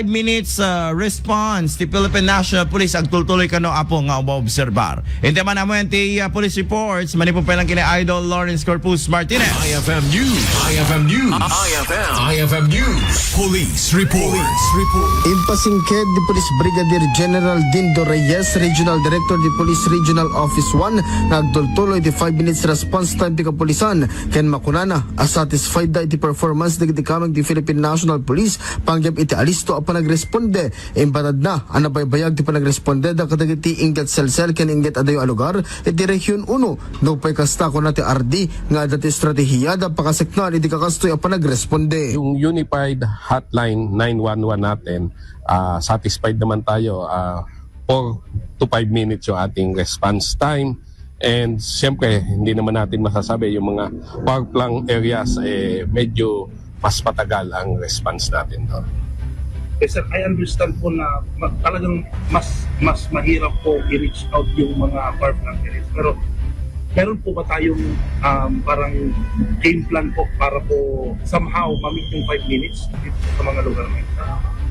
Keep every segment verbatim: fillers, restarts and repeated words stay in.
minutes, uh, response ti Philippine National Police agtultuloy kano, Apo, nga umaobserbar. Inti man amuen ti, uh, police reports, manipud pay lang kini Idol Lawrence Corpus Martinez. I F M News. I F M News. I F M. I F M News. Police report. Police report. Impasingked ni Police Brigadier General Dindo Reyes, Regional Director di Police Regional Office one, nga agtultuloy ti five minutes response time ti kapulisan, ken makunana a satisfied da iti performance dagiti kameng ti Philippine National Police panggep iti alisto a panagresponde. Imbatadna a nabaybayag ti panagresponde da kadagiti inggit selsel ken inggit adayo a lugar iti Region uno. Nupay kasta, kuna ti R D, nga adda ti estratehiya da pakaseknan iti kakastoy a panagresponde. Yung unified hotline nine one one natin, ah, satisfied naman tayo, ah, four to five minutes yung ating response time. And siyempre, hindi naman natin masasabi yung mga far-flung areas, eh, medyo mas matagal ang response natin doon. Yes, sir. I understand po na ma-, talagang mas, mas mahirap po i-reach out yung mga far-flung areas. Pero meron po ba tayong, um, parang game plan po para po somehow ma-meet yung five minutes dito sa mga lugar na ito?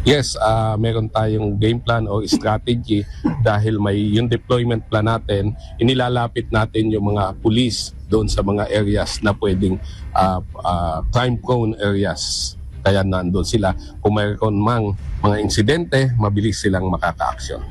Yes, ah, meron tayong game plan o strategy dahil may yung deployment plan natin, inilalapit natin yung mga pulis doon sa mga areas na pwedeng, ah, ah, crime prone areas. Kaya nandun sila. Kung mayroon mang mga insidente, mabilis silang makaka-action.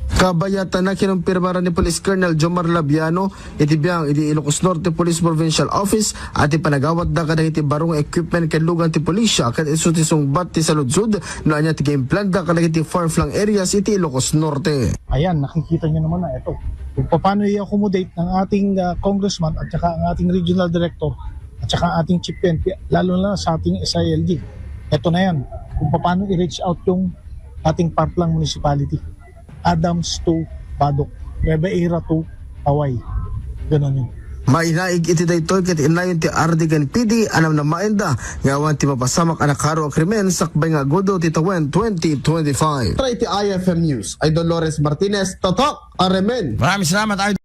Kabayatan na kinumpirmaran ni Police Colonel Jomar Labiano iti biang iti Ilocos Norte Police Provincial Office a ti panagawatda kadagiti baro nga equipment ken lugan ti pulisya ket isu ti sungbat ti saludsod no ania ti game plan da kadagiti far-flung areas iti Ilocos Norte. Ayan, nakikita nyo naman na ito. Kung paano i-accommodate ng ating, ah, congressman at saka ang ating regional director at saka ang ating chief P N P, lalo na sa ating S I L G. Ito na yan. Kung paano i-reach out yung ating far-flung municipality. Adams to Badoc, Nueva Ecija to Paway. Ganon yun. Mainaig iti daytoy ket innayon ti R D ken P D a namnamaenda nga awan ti mapasamak a nakaro a krimen sakbay nga agodo ti tawen twenty twenty-five. Para iti I F M News, Idol Lawrence Martinez, Totok Aremen. Maraming salamat, Idol.